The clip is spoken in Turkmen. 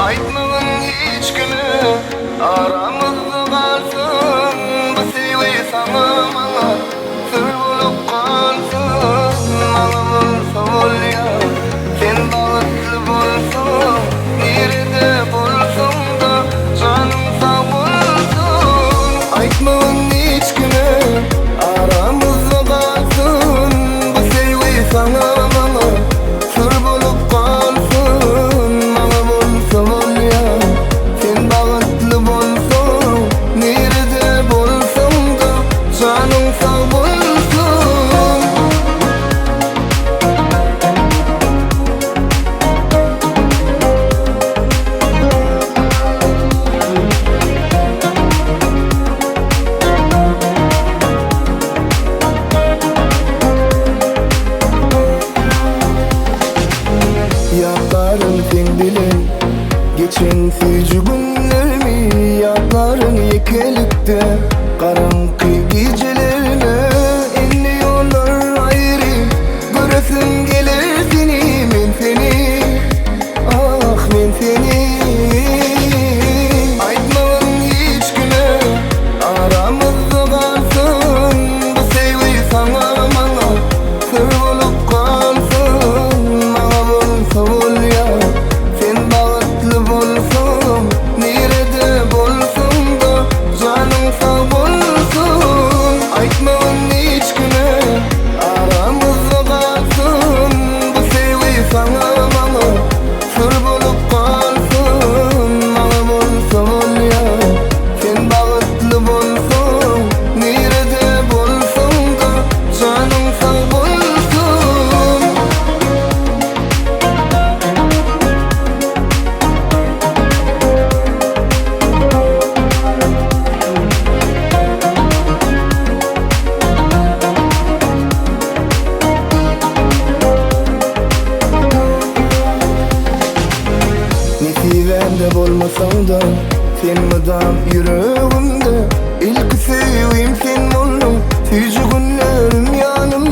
Aýtmagyn hiç kime aramyzda galsyn bu söýgi saňa maňa syr bolup galsyn maňa bolsa bolýa sen bagtly bolsaň nirede bolsaňda janyň sag bolsun Aýtmagyn hiç kime aramyzda galsyn bu söýgi saňa maňa Syr bolup galsyn, maňa bolsa bolýa Sen bagtly bolsaň, nirede bolsaň-da Janyň sag bolsun. Ýatlaryn seň bilen geçen süýji günlerimi Ýatlaryn ýekelikde garaňky gijelerimi Indi ýollar aýry göresim geler seni Men seni, ah men seni Aýtmagyn hiç kime aramyzda galsyn Bu söýgi saňa maňa Syr bolup galsyn, maňa bolsa bolýa Sen bagtly bolsaň, nirede bolsaň-da Janyň sag bolsun, aýtmagyn hiç kime Aramyzda galsyn, bu söýgi saňa maňa Syr bolup galsyn, maňa bolsa bolýa Sen bagtly bolsaň, nirede bolsaň-da Janyň sag bolsun. Nesibämde bolmasaň-da, sen mydam ýüregimde Ilki söýgim sen bolduň, süýji günlerim ýanymda.